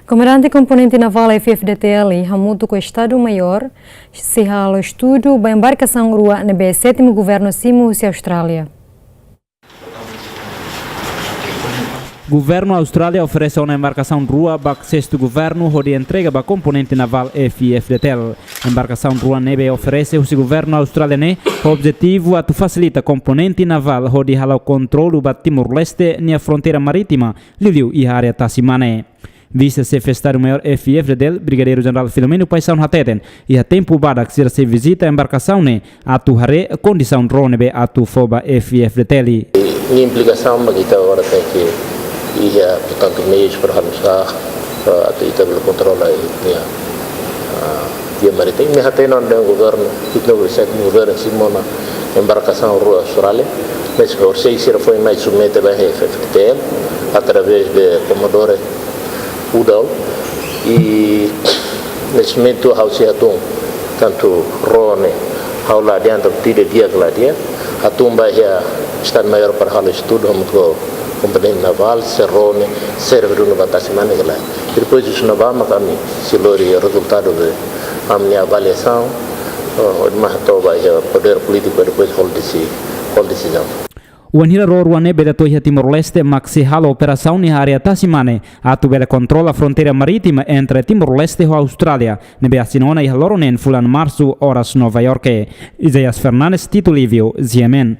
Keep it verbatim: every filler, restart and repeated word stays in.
Komandante Komponente Navál F F D T L hamutuk ho Estadu Maiór sei halo estudu ba embarkasaun rua ne'ebé Sétimu Governu simu husi Austrália. Governu Austrália oferese ona embarkasaun rua ba Sestu Governu hodi entrega ba Komponente Navál F I F D T L. Embarkasaun rua ne'ebé oferese husi Governu Austrália ne'e ho objetivu atu fasilita Komponente Navál hodi halo kontrolu ba Timor-Leste nia fronteira marítima, liuliu iha área tasi mane. Vise-Xefe Estadu Maiór F I F D T L, Brigadeiru Jenerál Filomeno Paixão hateten, iha tempu badak sira sei vizita embarkasaun ne'e atu haree kondisaun ró ne'ebé atu fó ba F I F D T L. Nia implikasaun mak ita agora tenke iha, portantu, meius para halo sá, para atu ita bele kontrola iha, ah, via marítima. Imi hatene ona dehan governu, ita no reset governu simu ona embarkasaun rua Austrália, mas orsida sira foin mai submete ba F F D T L através de Komodore Udall, i neste momento ha'u sei hatún, tantu ró ne'e, ha'u la adianta, tide dia ke la dia, hatún ba iha Estadu Maiór para halo estudu, hamutuk ho Komponente Navál, se ró ne'e serve duni ba tasi mane ke lae. I depois husi ne'ebá mak ami sei lori rezultadu de ami-nia avaliasaun, eh, hodi mai to'o ba iha podér polítiku, i depois halo desi-, halo desizaun. Wainhira ró rua ne'e bele to'o iha Timor-Leste mak sei halo operasaun iha área tasi mane atu bele kontrola fronteira marítima entre Timor-Leste ho Austrália, ne'ebé asina ona iha loron neen fulan Marsu, oras Nova Iorke. Isaias Fernandes, Tito Livio, G M N.